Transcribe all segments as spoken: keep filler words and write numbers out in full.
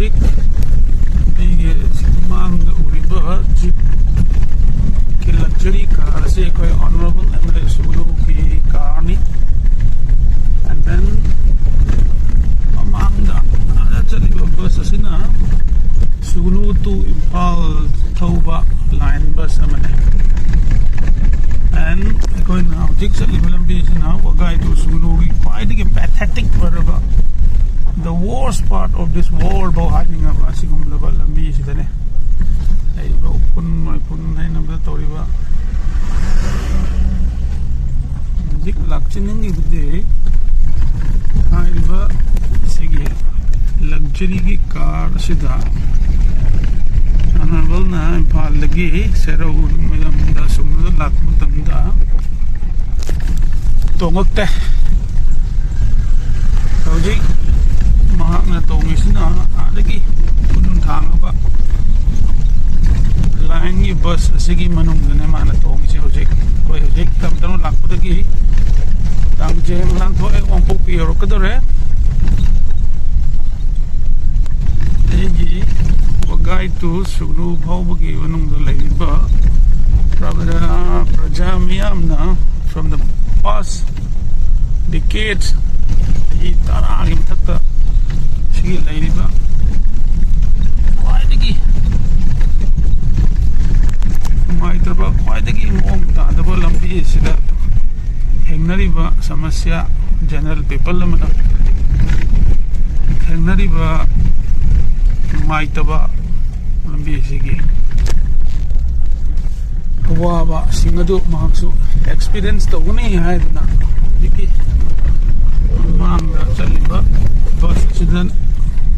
ꯑꯩꯒꯤ ꯃꯥꯡꯗ ꯎꯔꯤꯕ ꯖꯤꯞꯀꯤ ꯂꯛꯖꯔꯤ ꯀꯥꯔ ꯑꯁꯤ ꯑꯩꯈꯣꯏ ꯑꯣꯅꯔꯦꯕꯜ ꯑꯦꯝ ꯑꯦꯜ ꯑꯦ ꯁꯨꯒꯅꯨꯒꯤ ꯀꯥꯔꯅꯤ꯫ And then ꯃꯃꯥꯡꯗ ꯑꯥꯗ ꯆꯠꯂꯤꯕ ꯕꯁ ꯑꯁꯤꯅ ꯁꯨꯒꯅꯨ to ꯏꯝꯐꯥꯜ ꯊꯧꯕ ꯂꯥꯏꯟ ꯕꯁ ꯑꯃꯅꯤ꯫ And ꯑꯩꯈꯣꯏꯅ ꯍꯧꯖꯤꯛ ꯆꯠꯂꯤꯕ ꯂꯝꯕꯤꯁꯤꯅ ꯋꯥꯒꯥꯏ to ꯁꯨꯒꯅꯨꯒꯤ ꯈ꯭ꯋꯥꯏꯗꯒꯤ ꯄꯦꯊꯦꯇꯤꯛ ꯑꯣꯏꯔꯕ, the worst part of this world ꯐꯥꯎ ꯍꯥꯏꯅꯤꯡꯉꯕ ꯑꯁꯤꯒꯨꯝꯂꯕ ꯂꯝꯕꯤꯁꯤꯗꯅꯦ ꯂꯩꯔꯤꯕ ꯎꯐꯨꯟ ꯋꯥꯏꯐꯨꯟ ꯍꯩꯅꯕꯗ ꯇꯧꯔꯤꯕ꯫ ꯍꯧꯖꯤꯛ ꯂꯥꯛꯆꯅꯤꯡꯉꯤꯕꯗꯤ ꯍꯥꯏꯔꯤꯕ ꯁꯤꯒꯤ ꯂꯛꯖꯔꯤꯒꯤ ꯀꯥꯔ ꯑꯁꯤꯗ ꯑꯣꯅꯔꯦꯕꯜꯅ ꯏꯝꯐꯥꯜꯗꯒꯤ ꯁꯦꯔꯧ ꯃꯌꯥꯝꯗ ꯑꯁꯨꯝꯅ ꯂꯥꯛꯄ ꯃꯇꯝꯗ ꯇꯣꯡꯉꯛꯇꯦ꯫ ꯍꯧꯖꯤꯛ ꯃꯍꯥꯛꯅ ꯇꯣꯡꯉꯤꯁꯤꯅ ꯑꯥꯗꯒꯤ ꯎꯐꯨꯟ ꯊꯥꯡꯉꯕ ꯂꯥꯏꯟꯒꯤ ꯕꯁ ꯑꯁꯤꯒꯤ ꯃꯅꯨꯡꯗꯅꯦ ꯃꯥꯅ ꯇꯣꯡꯉꯤꯁꯦ꯫ ꯍꯧꯖꯤꯛ ꯑꯩꯈꯣꯏ ꯍꯧꯖꯤꯛ ꯇꯞ ꯇꯞꯅ ꯂꯥꯛꯄꯗꯒꯤ ꯇꯥꯡꯖꯦꯡ ꯂꯥꯟꯊꯣꯛꯑꯦ, ꯋꯥꯡꯄꯣꯛꯄꯤ ꯌꯧꯔꯛꯀꯗꯧꯔꯦ꯫ ꯑꯩꯒꯤ ꯋꯥꯒꯥꯏ to ꯁꯨꯒꯅꯨ ꯐꯥꯎꯕꯒꯤ ꯃꯅꯨꯡꯗ ꯂꯩꯔꯤꯕ ꯄ꯭ꯔꯖꯥ, ꯄ꯭ꯔꯖꯥ ꯃꯤꯌꯥꯝꯅ from the past decades, ꯆꯍꯤ ꯇꯔꯥꯒꯤ ꯃꯊꯛꯇ ꯁꯤꯒꯤ ꯂꯩꯔꯤꯕ ꯈ꯭ꯋꯥꯏꯗꯒꯤ ꯅꯨꯡꯉꯥꯏꯇꯕ, ꯈ꯭ꯋꯥꯏꯗꯒꯤ ꯃꯑꯣꯡ ꯇꯥꯗꯕ ꯂꯝꯕꯤ ꯑꯁꯤꯗ ꯊꯦꯡꯅꯔꯤꯕ ꯁꯃꯁ꯭ꯌꯥ, ꯖꯦꯅꯔꯦꯜ ꯄꯤꯄꯜ ꯑꯃꯅ ꯊꯦꯡꯅꯔꯤꯕ ꯅꯨꯡꯉꯥꯏꯇꯕ ꯂꯝꯕꯤ ꯑꯁꯤꯒꯤ ꯑꯋꯥꯕꯁꯤꯡ ꯑꯗꯨ ꯃꯍꯥꯛꯁꯨ ꯑꯦꯛꯁꯄꯤꯔꯤꯌꯦꯟꯁ ꯇꯧꯒꯅꯤ ꯍꯥꯏꯗꯨꯅ ꯍꯧꯖꯤꯛꯀꯤ ꯃꯃꯥꯡꯗ ꯆꯠꯂꯤꯕ ꯕꯁ ꯑꯁꯤꯗ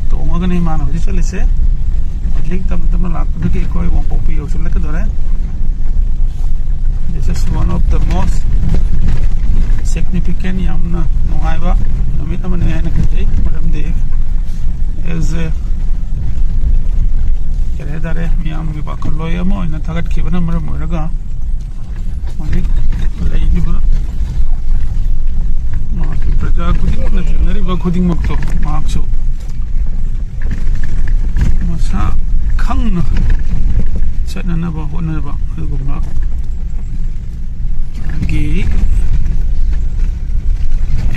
ꯇꯣꯡꯉꯒꯅꯤ ꯃꯥꯅ ꯍꯧꯖꯤꯛ ꯆꯠꯂꯤꯁꯦ꯫ ꯍꯧꯖꯤꯛ ꯇꯞꯅ ꯇꯞꯅ ꯂꯥꯛꯄꯗꯒꯤ ꯑꯩꯈꯣꯏ ꯋꯥꯡꯄꯣꯛꯄꯤ ꯌꯧꯁꯤꯜꯂꯛꯀꯗꯧꯔꯦ꯫ This is one of the most significant, ꯌꯥꯝꯅ ꯅꯨꯡꯉꯥꯏꯕ ꯅꯨꯃꯤꯠ ꯑꯃꯅꯤ ꯍꯥꯏꯅ ꯈꯟꯖꯩ꯫ ꯃꯔꯝꯗꯤ as a, ꯀꯔꯤ ꯍꯥꯏꯇꯥꯔꯦ, ꯃꯤꯌꯥꯝꯒꯤ ꯋꯥꯈꯜꯂꯣꯏ ꯑꯃ ꯑꯣꯏꯅ ꯊꯥꯒꯠꯈꯤꯕꯅ ꯃꯔꯝ ꯑꯣꯏꯔꯒ ꯍꯧꯖꯤꯛ ꯂꯩꯔꯤꯕ ꯃꯍꯥꯛꯀꯤ ꯄ꯭ꯔꯖꯥ ꯈꯨꯗꯤꯡꯃꯛꯅ ꯊꯦꯡꯅꯔꯤꯕ ꯈꯨꯗꯤꯡꯃꯛꯇꯣ ꯃꯍꯥꯛꯁꯨ ꯅꯅꯕ ꯍꯣꯠꯅꯕ ꯑꯗꯨꯒꯨꯝꯕ ꯒꯤ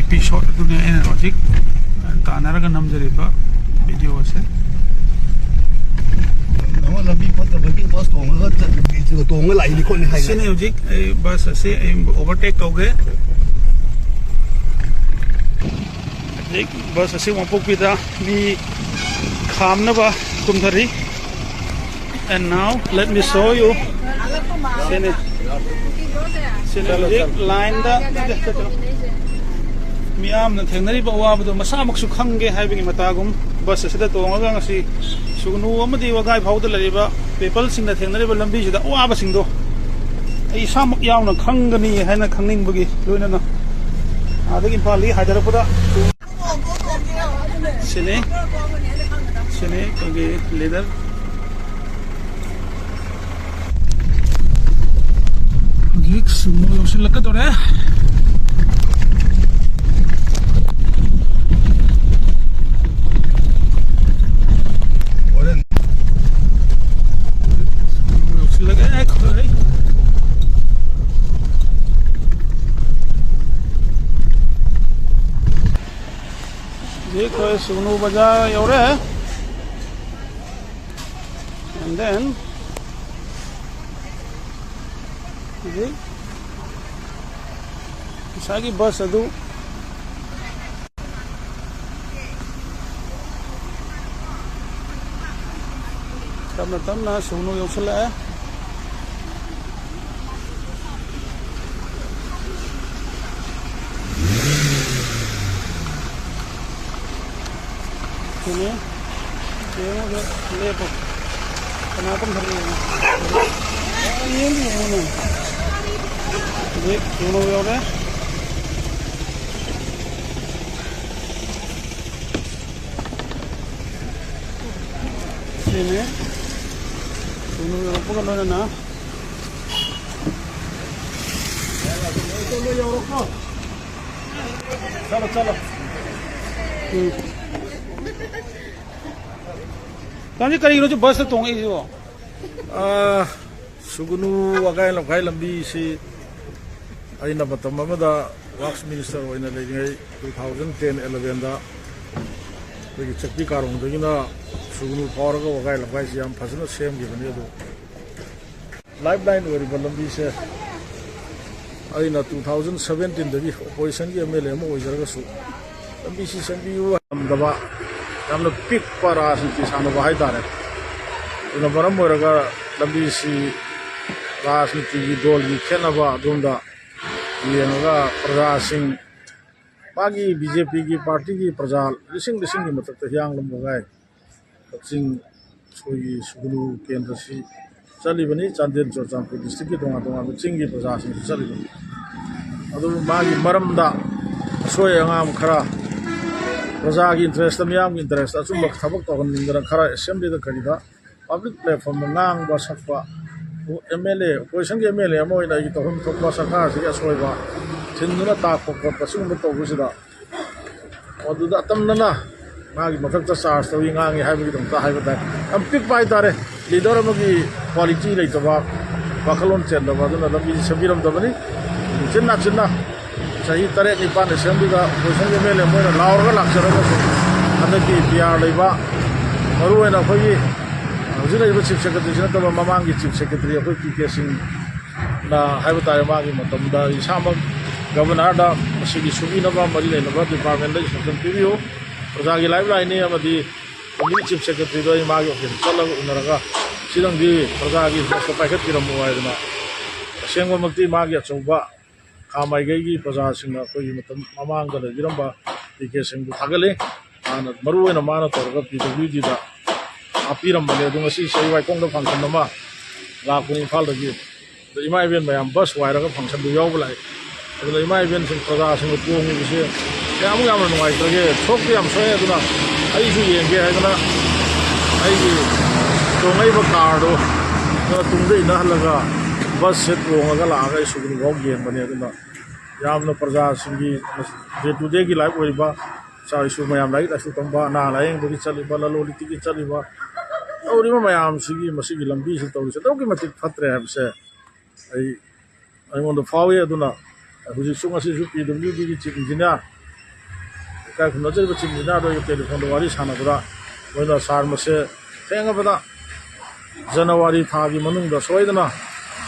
episode ꯑꯗꯨꯅꯤ ꯑꯩꯅ ꯍꯧꯖꯤꯛ ꯇꯥꯟꯅꯔꯒ ꯅꯝꯖꯔꯤꯕ video ꯑꯁꯦ꯫ ꯑꯃ ꯂꯝꯕꯤ ꯐꯠꯇꯕꯒꯤ ꯕꯁ ꯇꯣꯡꯉꯒ ꯆꯠ-, ꯇꯣꯡꯉ ꯂꯥꯛꯏꯅꯤ ꯈꯣꯠꯅꯤ ꯍꯥꯏꯅ꯫ ꯁꯤꯅꯤ ꯍꯧꯖꯤꯛ ꯑꯩ ꯕꯁ ꯑꯁꯤ ꯑꯩ overtake ꯇꯧꯒꯦ꯫ ꯍꯧꯖꯤꯛ ꯕꯁ ꯑꯁꯤ ꯋꯥꯡꯄꯣꯛꯄꯤꯗ ꯃꯤ ꯈꯥꯝꯅꯕ ꯀꯨꯝꯊꯔꯤ꯫ And now let me show you. ꯁꯤꯅꯤ꯫ ꯁꯤꯅꯤ ꯍꯧꯖꯤꯛ line ꯗ ꯃꯤꯌꯥꯝꯅ ꯊꯦꯡꯅꯔꯤꯕ ꯑꯋꯥꯕꯗꯣ ꯃꯁꯥꯃꯛꯁꯨ ꯈꯪꯒꯦ ꯍꯥꯏꯕꯒꯤ ꯃꯇꯥꯒꯨꯝ ꯕꯁ ꯑꯁꯤꯗ ꯇꯣꯡꯉꯒ ꯉꯁꯤ ꯁꯨꯒꯅꯨ ꯑꯃꯗꯤ ꯋꯥꯒꯥꯏ ꯐꯥꯎꯗ ꯂꯩꯔꯤꯕ people ꯁꯤꯡꯅ ꯊꯦꯡꯅꯔꯤꯕ ꯂꯝꯕꯤꯁꯤꯗ ꯑꯋꯥꯕꯁꯤꯡꯗꯣ ꯑꯩ ꯏꯁꯥꯃꯛ ꯌꯥꯎꯅ ꯈꯪꯒꯅꯤ ꯍꯥꯏꯅ ꯈꯪꯅꯤꯡꯕꯒꯤ ꯂꯣꯏꯅꯅ ꯑꯥꯗꯒꯤ ꯏꯝꯐꯥꯜꯗꯒꯤ ꯍꯥꯏꯊꯔꯛꯄꯗ ꯁꯤꯅꯤ, ꯁꯤꯅꯤ ꯑꯩꯈꯣꯏꯒꯤ leader꯫ ꯍꯧꯖꯤꯛ ꯁꯨꯃꯣ ꯌꯧꯁꯤꯜꯂꯛꯀꯗꯧꯔꯦ꯫ ꯁꯨꯃꯣ ꯌꯧꯁꯤꯜꯂꯛꯑꯦ ꯑꯩꯈꯣꯏ꯫ ꯍꯧꯖꯤꯛ ꯑꯩꯈꯣꯏ ꯁꯨꯒꯅꯨ ꯕꯖꯥꯔ ꯌꯧꯔꯦ꯫ And then, ꯍꯧꯖꯤꯛ ꯉꯁꯥꯏꯒꯤ ꯕꯁ ꯑꯗꯨ ꯇꯞꯅ ꯇꯞꯅ ꯁꯨꯒꯅꯨ ꯌꯧꯁꯤꯜꯂꯛꯑꯦ꯫ ꯁꯤꯅꯤ꯫ ꯌꯦꯡꯉꯨ, ꯂꯦꯞꯄꯨ꯫ ꯀꯅꯥ ꯀꯨꯝꯊꯔꯛꯏꯅꯣ? ꯌꯦꯡꯗꯤ ꯌꯦꯡꯉꯨꯅꯦ꯫ ꯍꯧꯖꯤꯛ ꯁꯨꯒꯅꯨ ꯌꯧꯔꯦ꯫ ꯁꯤꯅꯤ꯫ ꯁꯨꯒꯅꯨ ꯌꯧꯔꯛꯄꯒ ꯂꯣꯏꯅꯅ꯫ ꯆꯠꯂꯣ, ꯆꯠꯂꯣ꯫ ꯎꯝ꯫ ꯇꯥꯃꯣꯁꯤ ꯀꯔꯤꯒꯤꯅꯣ ꯁꯤ ꯕꯁꯇ ꯇꯣꯡꯉꯛꯏꯁꯤꯕꯣ? ꯑ, ꯁꯨꯒꯅꯨ ꯋꯥꯒꯥꯏ ꯂꯝꯈꯥꯏ ꯂꯝꯕꯤꯁꯤ ꯑꯩꯅ ꯃꯇꯝ ꯑꯃꯗ ꯋꯥꯔꯛꯁ ꯃꯤꯅꯤꯁꯇꯔ ꯑꯣꯏꯅ ꯂꯩꯔꯤꯉꯩ ꯇꯨ ꯊꯥꯎꯖꯟ ꯇꯦꯟ ꯑꯦꯂꯚꯦꯟꯗ ꯑꯩꯈꯣꯏꯒꯤ ꯆꯛꯄꯤ ꯀꯥꯔꯣꯡꯗꯒꯤꯅ ꯁꯨꯒꯅꯨ ꯐꯥꯎꯔꯒ ꯋꯥꯒꯥꯏ ꯂꯝꯈꯥꯏꯁꯤ ꯌꯥꯝ ꯐꯖꯅ ꯁꯦꯝꯈꯤꯕꯅꯤ꯫ ꯑꯗꯨ ꯂꯥꯏꯐ ꯂꯥꯏꯟ ꯑꯣꯏꯔꯤꯕ ꯂꯝꯕꯤꯁꯦ ꯑꯩꯅ ꯇꯨ ꯊꯥꯎꯖꯟ ꯁꯕꯦꯟꯇꯤꯟꯗꯒꯤ ꯑꯣꯄꯣꯖꯤꯁꯟꯒꯤ ꯑꯦꯝ ꯑꯦꯜ ꯑꯦ ꯑꯃ ꯑꯣꯏꯖꯔꯒꯁꯨ ꯂꯝꯕꯤꯁꯤ ꯁꯦꯝꯕꯤꯌꯨ ꯉꯝꯗꯕ ꯌꯥꯝꯅ ꯄꯤꯛꯄ ꯔꯥꯖꯅꯤꯇꯤ ꯁꯥꯟꯅꯕ ꯍꯥꯏꯇꯥꯔꯦ꯫ ꯑꯗꯨꯅ ꯃꯔꯝ ꯑꯣꯏꯔꯒ ꯂꯝꯕꯤꯁꯤ ꯔꯥꯖꯅꯤꯇꯤꯒꯤ ꯗꯣꯜꯒꯤ ꯈꯦꯠꯅꯕ ꯑꯗꯣꯝꯗ ꯌꯦꯡꯉꯒ ꯄ꯭ꯔꯖꯥꯁꯤꯡ, ꯃꯥꯒꯤ ꯕꯤ ꯖꯦ ꯄꯤꯒꯤ ꯄꯥꯔꯇꯤꯒꯤ ꯄ꯭ꯔꯖꯥ ꯂꯤꯁꯤꯡ ꯂꯤꯁꯤꯡꯒꯤ ꯃꯊꯛꯇ ꯍꯤꯌꯥꯡꯂꯝ ꯋꯥꯒꯥꯏ, ꯀꯛꯆꯤꯡ, ꯑꯩꯈꯣꯏꯒꯤ ꯁꯨꯒꯅꯨ ꯀꯦꯟꯗ꯭ꯔꯁꯤ ꯆꯠꯂꯤꯕꯅꯤ꯫ ꯆꯥꯟꯗꯦꯜ, ꯆꯨꯔꯆꯥꯟꯄꯨꯔ ꯗꯤꯁꯇ꯭ꯔꯤꯛꯀꯤ ꯇꯣꯉꯥꯟ ꯇꯣꯉꯥꯟꯕ ꯆꯤꯡꯒꯤ ꯄ꯭ꯔꯖꯥꯁꯤꯡꯁꯨ ꯆꯠꯂꯤꯕꯅꯤ꯫ ꯑꯗꯨꯕꯨ ꯃꯥꯒꯤ ꯃꯔꯝꯗ ꯑꯁꯣꯏ ꯑꯉꯥꯝ ꯈꯔ, ꯄ꯭ꯔꯖꯥꯒꯤ ꯏꯟꯇꯔꯦꯁꯇ, ꯃꯤꯌꯥꯝꯒꯤ ꯏꯟꯇꯔꯦꯁꯇ ꯑꯆꯨꯝꯕ ꯊꯕꯛ ꯇꯧꯍꯟꯅꯤꯡꯗꯅ ꯈꯔ ꯑꯦꯁꯦꯝꯕ꯭ꯂꯤꯗ ꯀꯔꯤꯗ ꯄꯕ꯭ꯂꯤꯛ ꯄ꯭ꯂꯦꯠꯐꯣꯝꯗ ꯉꯥꯡꯕ ꯁꯛꯄ, ꯑꯦꯝ ꯑꯦꯜ ꯑꯦ, ꯑꯣꯄꯣꯖꯤꯁꯟꯒꯤ ꯑꯦꯝ ꯑꯦꯜ ꯑꯦ ꯑꯃ ꯑꯣꯏꯅ ꯑꯩꯒꯤ ꯇꯧꯐꯝ ꯊꯣꯛꯄ ꯁꯔꯀꯥꯔꯁꯤꯒꯤ ꯑꯁꯣꯏꯕ ꯊꯤꯟꯗꯨꯅ ꯇꯥꯛꯄ ꯈꯣꯠꯄ ꯁꯤꯒꯨꯝꯕ ꯇꯧꯕꯁꯤꯗ ꯃꯗꯨꯗ ꯑꯇꯝꯅꯅ ꯃꯥꯒꯤ ꯃꯊꯛꯇ ꯆꯥꯔꯖ ꯇꯧꯏ, ꯉꯥꯡꯉꯤ ꯍꯥꯏꯕꯒꯤꯗꯃꯛꯇ ꯍꯥꯏꯕ ꯇꯥꯏ꯫ ꯌꯥꯝ ꯄꯤꯛꯄ ꯍꯥꯏꯇꯥꯔꯦ, ꯂꯤꯗꯔ ꯑꯃꯒꯤ ꯀ꯭ꯋꯥꯂꯤꯇꯤ ꯂꯩꯇꯕ, ꯋꯥꯈꯜꯂꯣꯟ ꯆꯦꯟꯗꯕ, ꯑꯗꯨꯅ ꯂꯝꯕꯤꯁꯤ ꯁꯦꯝꯕꯤꯔꯝꯗꯕꯅꯤ꯫ ꯆꯤꯟꯅ ꯆꯤꯟꯅ ꯆꯍꯤ ꯇꯔꯦꯠ ꯅꯤꯄꯥꯟ ꯑꯦꯁꯦꯝꯕ꯭ꯂꯤꯗ ꯑꯣꯄꯣꯖꯤꯁꯟꯒꯤ ꯑꯦꯝ ꯑꯦꯜ ꯑꯦ ꯃꯣꯏꯅ ꯂꯥꯎꯔꯒ ꯂꯥꯛꯆꯔꯒꯁꯨ ꯍꯟꯗꯛꯀꯤ ꯄꯤ ꯑꯥꯔ ꯂꯩꯕ, ꯃꯔꯨꯑꯣꯏꯅ ꯑꯩꯈꯣꯏꯒꯤ ꯍꯧꯖꯤꯛ ꯂꯩꯔꯤꯕ ꯆꯤꯐ ꯁꯦꯀ꯭ꯔꯦꯇꯔꯤꯁꯤ ꯅꯠꯇꯕ ꯃꯃꯥꯡꯒꯤ ꯆꯤꯐ ꯁꯦꯀ꯭ꯔꯦꯇꯔꯤ ꯑꯩꯈꯣꯏ ꯄꯤ ꯀꯦ ꯁꯤꯡꯅ ꯍꯥꯏꯕ ꯇꯥꯔꯦ, ꯃꯥꯒꯤ ꯃꯇꯝꯗ ꯏꯁꯥꯃꯛ ꯒꯕꯔꯅꯔꯗ ꯃꯁꯤꯒꯤ ꯁꯨꯕꯤꯅꯕ ꯃꯔꯤ ꯂꯩꯅꯕ ꯗꯤꯄꯥꯔꯠꯃꯦꯟꯗ ꯏꯟꯁꯇ꯭ꯔꯛꯁꯟ ꯄꯤꯕꯤꯌꯨ꯫ ꯄ꯭ꯔꯖꯥꯒꯤ ꯂꯥꯏꯐ ꯂꯥꯏꯟꯅꯤ ꯑꯃꯗꯤ ꯍꯧꯖꯤꯛ ꯆꯤꯐ ꯁꯦꯀ꯭ꯔꯦꯇꯔꯤꯗꯣ ꯑꯩ ꯃꯥꯒꯤ ꯑꯣꯐꯤꯁꯇ ꯆꯠꯂꯒ ꯎꯅꯔꯒ ꯁꯤꯗꯪꯗꯤ ꯄ꯭ꯔꯖꯥꯒꯤ ꯏꯟꯇꯔꯦꯁꯇ ꯄꯥꯏꯈꯠꯄꯤꯔꯝꯃꯨ ꯍꯥꯏꯗꯅ ꯑꯁꯦꯡꯕꯃꯛꯇꯤ ꯃꯥꯒꯤ ꯑꯆꯧꯕ ꯈꯥ ꯃꯥꯏꯀꯩꯒꯤ ꯄ꯭ꯔꯖꯥꯁꯤꯡꯅ ꯑꯩꯈꯣꯏꯒꯤ ꯃꯇꯝ ꯃꯃꯥꯡꯗ ꯂꯩꯕꯤꯔꯝꯕ ꯄꯤ ꯀꯦ ꯁꯤꯡꯕꯨ ꯊꯥꯒꯠꯂꯤ꯫ ꯃꯥꯅ, ꯃꯔꯨꯑꯣꯏꯅ ꯃꯥꯅ ꯇꯧꯔꯒ ꯄꯤ ꯗꯕ꯭ꯂꯤꯎ ꯗꯤꯗ ꯍꯥꯞꯄꯤꯔꯝꯕꯅꯦ꯫ ꯑꯗꯣ ꯉꯁꯤ ꯁꯩ ꯋꯥꯏꯈꯣꯡꯗ ꯐꯪꯁꯟ ꯑꯃ ꯂꯥꯛꯄꯅꯤ ꯏꯝꯐꯥꯜꯗꯒꯤ꯫ ꯑꯗꯣ ꯏꯃꯥ ꯏꯕꯦꯟ ꯃꯌꯥꯝ ꯕꯁ ꯋꯥꯏꯔꯒ ꯐꯪꯁꯟꯗꯨ ꯌꯥꯎꯕ ꯂꯥꯛꯏ꯫ ꯑꯗꯨꯅ ꯏꯃꯥ ꯏꯕꯦꯟꯁꯤꯡ ꯄ꯭ꯔꯖꯥꯁꯤꯡꯅ ꯇꯣꯡꯉꯤꯕꯁꯦ ꯀꯌꯥꯃꯨꯛ ꯌꯥꯝꯅ ꯅꯨꯡꯉꯥꯏꯇ꯭ꯔꯒꯦ꯫ ꯁꯣꯛꯇꯤ ꯌꯥꯝ ꯁꯣꯛꯑꯦ꯫ ꯑꯗꯨꯅ ꯑꯩꯁꯨ ꯌꯦꯡꯒꯦ ꯍꯥꯏꯗꯅ ꯑꯩꯒꯤ ꯇꯣꯡꯉꯛꯏꯕ ꯀꯥꯔꯗꯣ ꯇꯨꯡꯗ ꯏꯟꯅꯍꯜꯂꯒ ꯕꯁꯁꯦ ꯇꯣꯡꯉꯒ ꯂꯥꯛꯑꯒ ꯑꯩ ꯁꯨꯒꯅꯨ ꯐꯥꯎ ꯌꯦꯡꯕꯅꯦ꯫ ꯑꯗꯨꯅ ꯌꯥꯝꯅ ꯄ꯭ꯔꯖꯥꯁꯤꯡꯒꯤ ꯗꯦ ꯇꯨ ꯗꯦꯒꯤ ꯂꯥꯏꯐ ꯑꯣꯏꯔꯤꯕ ꯏꯆꯥ ꯏꯁꯨ ꯃꯌꯥꯝ ꯂꯥꯏꯔꯤꯛ ꯂꯥꯏꯁꯨ ꯇꯝꯕ, ꯑꯅꯥ ꯂꯥꯏꯌꯦꯡꯕꯒꯤ ꯆꯠꯂꯤꯕ, ꯂꯂꯣꯟ ꯏꯇꯤꯛꯀꯤ ꯆꯠꯂꯤꯕ, ꯇꯧꯔꯤꯕ ꯃꯌꯥꯝꯁꯤꯒꯤ, ꯃꯁꯤꯒꯤ ꯂꯝꯕꯤꯁꯤ ꯇꯧꯔꯤꯁꯦ ꯑꯗꯨꯛꯀꯤ ꯃꯇꯤꯛ ꯐꯠꯇ꯭ꯔꯦ ꯍꯥꯏꯕꯁꯦ ꯑꯩ, ꯑꯩꯉꯣꯟꯗ ꯐꯥꯎꯏ꯫ ꯑꯗꯨꯅ ꯍꯧꯖꯤꯛꯁꯨ ꯉꯁꯤꯁꯨ ꯄꯤ ꯗꯕ꯭ꯂꯤꯎ ꯗꯤꯒꯤ ꯆꯤꯐ ꯏꯟꯖꯤꯅꯤꯌꯥꯔ ꯏꯀꯥꯏ ꯈꯨꯝꯅꯖꯔꯤꯕ ꯆꯤꯐ ꯏꯟꯖꯤꯅꯤꯌꯥꯔꯗ ꯑꯩꯒ ꯇꯦꯂꯤꯐꯣꯟꯗ ꯋꯥꯔꯤ ꯁꯥꯟꯅꯕꯗ ꯃꯣꯏꯅ ꯁꯥꯔ ꯃꯁꯦ ꯊꯦꯡꯉꯕꯗ ꯖꯅꯋꯥꯔꯤ ꯊꯥꯒꯤ ꯃꯅꯨꯡꯗ ꯁꯣꯏꯗꯅ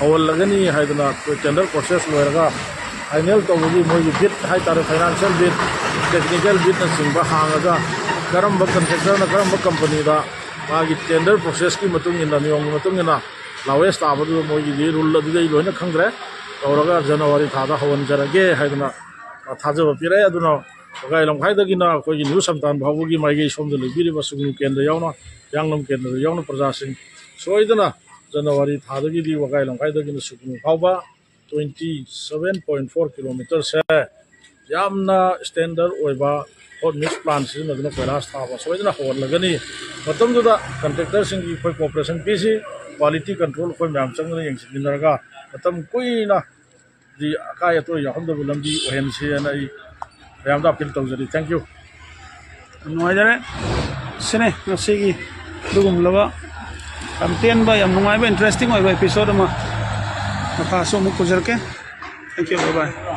ꯍꯧꯍꯜꯂꯒꯅꯤ ꯍꯥꯏꯗꯅ ꯑꯩꯈꯣꯏ ꯇꯦꯟꯗꯔ ꯄ꯭ꯔꯣꯁꯦꯁ ꯂꯣꯏꯔꯒ ꯐꯥꯏꯅꯦꯜ ꯇꯧꯕꯒꯤ ꯃꯣꯏꯒꯤ ꯕꯤꯠ ꯍꯥꯏꯇꯥꯔꯦ, ꯐꯥꯏꯅꯥꯟꯁꯤꯌꯦꯜ ꯕꯤꯠ, ꯇꯦꯛꯅꯤꯀꯦꯜ ꯕꯤꯠꯅꯆꯤꯡꯕ ꯍꯥꯡꯉꯒ ꯀꯔꯝꯕ ꯀꯟꯇ꯭ꯔꯦꯛꯇꯔꯅ ꯀꯔꯝꯕ ꯀꯝꯄꯅꯤꯗ ꯃꯥꯒꯤ ꯇꯦꯟꯗꯔ ꯄ꯭ꯔꯣꯁꯦꯁꯀꯤ ꯃꯇꯨꯡ ꯏꯟꯅ, ꯅꯤꯌꯣꯝꯒꯤ ꯃꯇꯨꯡ ꯏꯟꯅ ꯂꯥꯋꯦꯁ ꯇꯥꯕꯗꯨ ꯃꯣꯏꯒꯤꯗꯤ ꯔꯨꯜ ꯑꯗꯨꯗꯤ ꯑꯩ ꯂꯣꯏꯅ ꯈꯪꯗ꯭ꯔꯦ꯫ ꯇꯧꯔꯒ ꯖꯅꯋꯥꯔꯤ ꯊꯥꯗ ꯍꯧꯍꯟꯖꯔꯒꯦ ꯍꯥꯏꯗꯅ ꯊꯥꯖꯕ ꯄꯤꯔꯛꯑꯦ꯫ ꯑꯗꯨꯅ ꯋꯥꯒꯥꯏ ꯂꯝꯈꯥꯏꯗꯒꯤꯅ ꯑꯩꯈꯣꯏꯒꯤ ꯅ꯭ꯌꯨ ꯁꯝꯇꯥꯟ ꯐꯥꯎꯕꯒꯤ ꯃꯥꯏꯀꯩ ꯁꯣꯝꯗ ꯂꯩꯕꯤꯔꯤꯕ ꯁꯨꯒꯅꯨ ꯀꯦꯟꯗ꯭ꯔ ꯌꯥꯎꯅ, ꯍꯤꯌꯥꯡꯂꯝ ꯀꯦꯟꯗ꯭ꯔꯗ ꯌꯥꯎꯅ ꯄ꯭ꯔꯖꯥꯁꯤꯡ ꯁꯣꯏꯗꯅ ꯖꯅꯋꯥꯔꯤ ꯊꯥꯗꯒꯤꯗꯤ ꯋꯥꯒꯥꯏ ꯂꯝꯈꯥꯏꯗꯒꯤꯅ ꯁꯨꯒꯅꯨ ꯐꯥꯎꯕ twenty seven point four kilometerꯁꯦ ꯌꯥꯝꯅ ꯁ꯭ꯇꯦꯟꯗꯔꯗ ꯑꯣꯏꯕ ꯍꯣꯠ ꯃꯤꯛꯁ ꯄ꯭ꯂꯥꯟ ꯁꯤꯖꯤꯟꯅꯗꯨꯅ ꯀꯣꯏꯂꯥꯁ ꯊꯥꯕ ꯁꯣꯏꯗꯅ ꯍꯧꯍꯜꯂꯒꯅꯤ꯫ ꯃꯇꯝꯗꯨꯗ ꯀꯟꯇ꯭ꯔꯦꯛꯇꯔꯁꯤꯡꯒꯤ ꯑꯩꯈꯣꯏ ꯀꯣꯑꯣꯄꯔꯦꯁꯟ ꯄꯤꯁꯤ, ꯀ꯭ꯋꯥꯂꯤꯇꯤ ꯀꯟꯇ꯭ꯔꯣꯜ ꯑꯩꯈꯣꯏ ꯃꯌꯥꯝ ꯆꯪꯗꯨꯅ ꯌꯦꯡꯁꯤꯟꯃꯤꯟꯅꯔꯒ ꯃꯇꯝ ꯀꯨꯏꯅ ꯗꯤ ꯑꯀꯥꯏ ꯑꯇꯣꯏ ꯌꯥꯎꯍꯟꯗꯕ ꯂꯝꯕꯤ ꯑꯣꯏꯍꯟꯁꯤ ꯍꯥꯏꯅ ꯑꯩ ꯃꯌꯥꯝꯗ ꯑꯄꯤꯜ ꯇꯧꯖꯔꯤ꯫ Thank you꯫ ꯌꯥꯝ ꯅꯨꯡꯉꯥꯏꯖꯔꯦ꯫ ꯁꯤꯅꯦ ꯉꯁꯤꯒꯤ ꯑꯗꯨꯒꯨꯝꯂꯕ ꯌꯥꯝ ꯇꯦꯟꯕ, ꯌꯥꯝ ꯅꯨꯡꯉꯥꯏꯕ, ꯏꯟꯇꯔꯦꯁꯇꯤꯡ ꯑꯣꯏꯕ ꯏꯄꯤꯁꯣꯗ ꯑꯃ ꯃꯈꯥꯁꯨ ꯑꯃꯨꯛ ꯄꯨꯖꯔꯛꯀꯦ꯫ Thank you, bye bye꯫